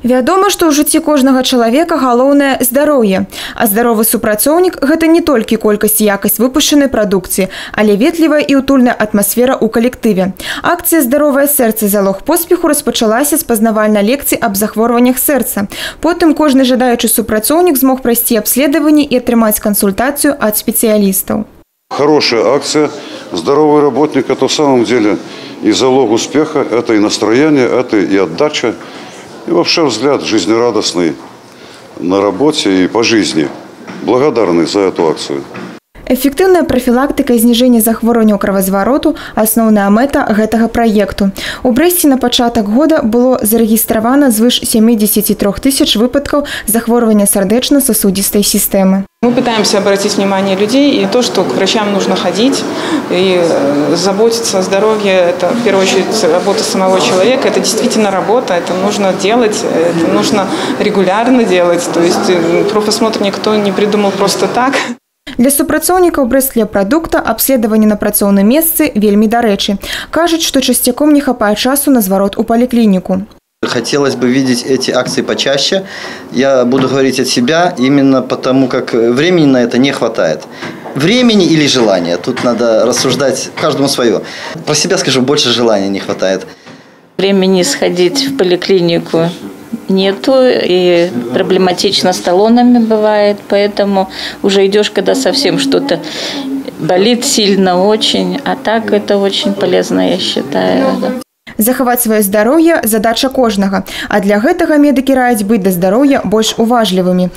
Вядома, што ў жыцці кожнага чалавека галоўнае здароўе. А здаровы супрацоўнік – гэта не толькі колькасць і якасць выпушчанай прадукцыі, але ветлівая і утульная атмасфера ў калектыве. Акцыя «Здаровае сэрца. Залог поспеху» распачалася з пазнавальнай лекцыі аб захворваннях сэрца. Потым кожны жадаючы супрацоўнік змог прайсці абследаванне і атрымаць кансультацыю ад спецыялістаў. Хорошая акция. Здоровый работник – это в самом деле и залог успеха, это и настроение, это и отдача. И вообще взгляд жизнерадостный на работе и по жизни. Благодарны за эту акцию. Эфектыўная прафілактыка і зніжэнне захворванняў кровазвароту – асноўная мэта гэтага праекту. У Брэсце на пачатак года было зарэгістравана звыш 73 тысяч выпадкаў захворвання сардэчна-сасудзістай сістэмы. Мы пытаемся обратить внимание людей и то, что к врачам нужно ходить и заботиться о здоровье, это в первую очередь работа самого человека, это действительно работа, это нужно делать, это нужно регулярно делать, то есть профосмотр никто не придумал просто так. Для супрацоўнікаў «Брэстхлебпрадукта» абследаванне на працоўным месцы вельмі дарэчы. Кажуць, што часцяком не хапае часу на зварот у паліклініку. Хотелось бы видеть эти акции почаще. Я буду говорить от себя, именно потому как времени на это не хватает. Времени или желания. Тут надо рассуждать каждому свое. Про себя скажу, больше желания не хватает. Времени сходить в поликлинику нету, и проблематично с талонами бывает, поэтому уже идешь, когда совсем что-то болит сильно очень, а так это очень полезно, я считаю. Захаваць сваё здароўе – задача кожнага. А для гэтага медыкі раяць быць да здароўя больш уважлівымі.